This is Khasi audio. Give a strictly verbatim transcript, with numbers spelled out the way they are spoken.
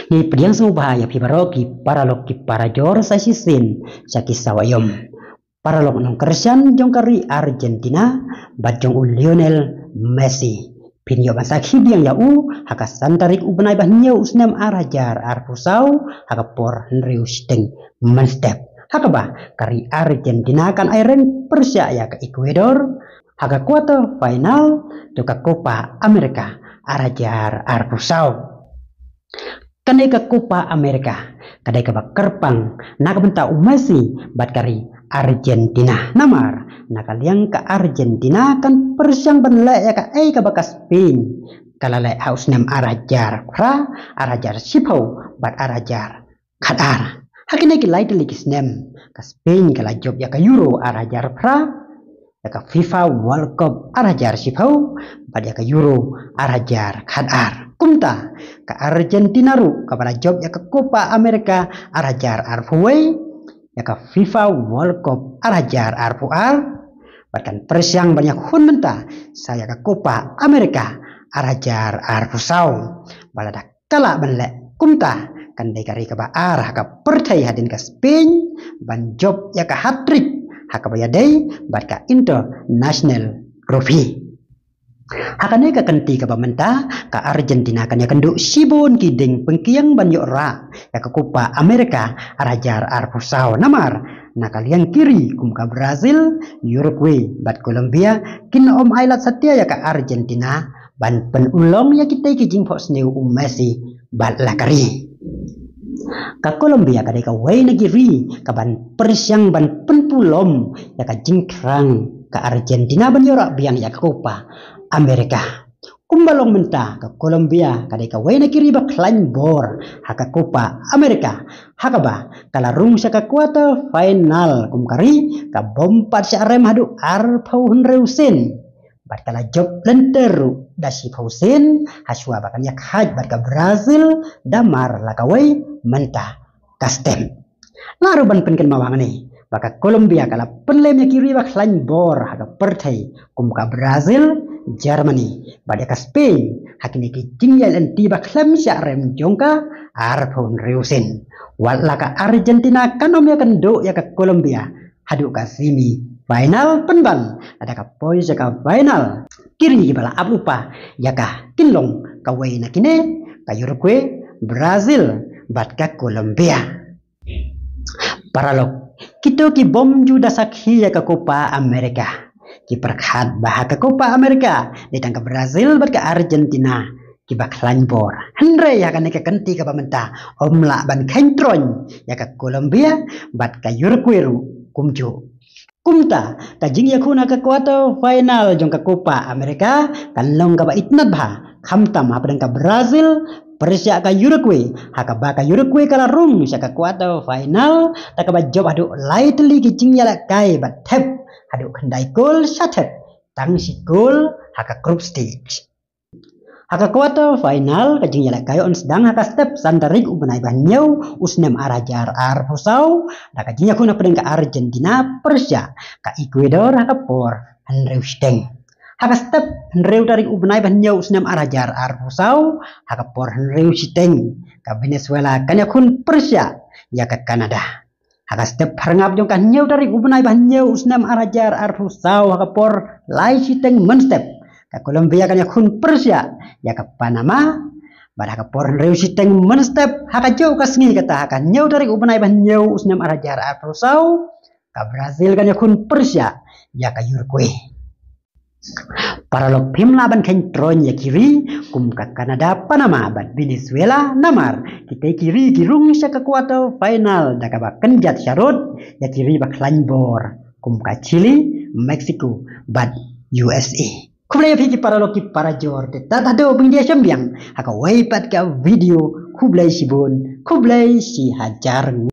Ngi pdiang sngewbha ïa phi baroh ki paralok ki parajor sa shisien sha ki sawa ïom. Paralok nongkyrshan jong ka ri Argentina bad jong u Lionel Messi. Phin ïoh ban sakhi biang ïa u ha ka san tarik u bnai ba hynñiew u snem ar hajar arphew saw ha ka por hynriew shiteng mynstep. Ha kaba ka ri Argentina kan ïaid pyrshah ïa ka Ecuador ha ka quarter final jong ka Copa America ar hajar arphew saw. Kane ka Copa America ka dei kaba kyrpang na ka bynta u Messi bad ka ri Argentina. Namar na ka liang ka Argentina kan pyrshang ban leh ïa kaei kaba ka Spain ka la leh ha u snem ar hajar phra, ar hajar shiphew bad ar hajar khatar. Ha kine ki lai tylli ki snem ka Spain ka la jop ïa ka Euro ar hajar phra, ïa ka FIFA World Cup ar hajar shiphew bad ïa ka Euro ar hajar khatar. Kumta ka Argentina ruh kaba la jop ïa ka Copa America ar hajar arphew wei, ïa ka FIFA World Cup ar hajar arphew ar bad kan pyrshang ban ïakhun mynta sa ïa ka Copa America ar hajar arphew saw. Ba lada ka lah ban leh kumta kan dei ka ri kaba ar ha ka pyrthei hadien ka Spain ban jop ïa ka hat-trick ha kaba ïadei bad ka international trophy. Ha kane ka kynti kaba mynta ka Argentina kan ïakynduh shibun ki dieng pynkiang ban ïoh rah ïa ka Copa America ar hajar arphew saw. Namar na ka liang ki ri kum ka Brazil, Uruguay bad Colombia kin ym ailad satia ïa ka Argentina ban pynurlong ïa kitei ki jingphohsniew u Messi bad la ka ri. Ka Colombia ka dei kawei na ki ri kaban pyrshang ban pynpulom ïa ka jingthrang ka Argentina ban ïoh rah biang ïa ka Copa America. Kumba long mynta ka Colombia ka dei kawei na ki ri ba khlaiñ bor ha ka Copa America. Ha kaba ka la rung sha ka quarter final kum ka ri kaba ym pat shah rem haduh arphew hynriew sien. Bad ka la jop lynter ruh da shiphew sien hashwa ba kan ïakhaid bad ka Brazil da mar la kawei mynta ka step. Lah ruh ban pynkynmaw hangne ba ka Colombia ka la pynlem ïa ki ri ba khlaiñ bor ha ka pyrthei kum ka Brazil, Germany bad ïa ka Spain ha kine ki jingïaid lynti ba khlem shah rem jong ka arphew hynriew sien. Wat la ka Argentina kan ym ïakynduh ïa ka Colombia haduh ka semi final, pynban lada ka poi sha ka final ki ri kiba la ap lypa ïa ka kin long kawei na kine, ka Uruguay, Brazil bad ka Colombia. Paralok, kito ki bym ju da sakhi ïa ka Copa America ki pyrkhat ba ha ka Copa America dei tang ka Brazil bad ka Argentina kiba khlaiñ bor. Hynrei ha kane ka kynti kaba mynta ym lah ban kheiñ troiñ ïa ka Colombia bad ka Uruguay ruh kumjuh. Kumta ka jingïakhun ha ka quarter final jong ka Copa America kan long kaba itynnad bha, khamtam hapdeng ka Brazil pyrshah ka Uruguay, ha kaba ka Uruguay ka la rung sha ka quarter final da kaba jop haduh lai tylli ki jingïalehkai bad thep haduh khyndai kol sha thep, tang shi kol ha ka group stage. Ha ka quarter final ka jingïalehkai yn sdang ha ka step san tarik u bnai ba hynñiew u snem ar hajar arphew saw da ka jingïakhun hapdeng ka Argentina pyrshah ka Ecuador ha ka por hynriew shiteng. Ha ka step hynriew tarik u bnai ba hynñiew u snem ar hajar arphew saw ha ka por hynriew shiteng ka Venezuela kan ïakhun pyrshah ïa ka Canada. Ha ka step phyrngap jong ka hynñiew tarik u bnai ba hynñiew u snem ar hajar arphew saw ha ka por lai shiteng mynstep ka Colombia kan ïakhun pyrshah ïa ka Panama. Bad ha ka por hynriew shiteng mynstep ha kajuh ka sngi kata ha ka hynñiew tarik u bnai ba hynñiew u snem ar hajar arphew saw ka Brazil kan ïakhun pyrshah ïa ka Uruguay. Paralok, phim lah ban kheiñ troiñ ïa ki ri kum ka Canada, Panama bad Venezuela namar kitei ki ri ki rung sha ka quarter final da kaba kynjat sharud ïa ki ri ba khlaiñ bor kum ka Chile, Mexico bad U S A. Khublei ïa phi ki paralok ki parajor, te tad haduh ban ïashem biang ha kawei pat ka video. Khublei shibun, khublei shihajar.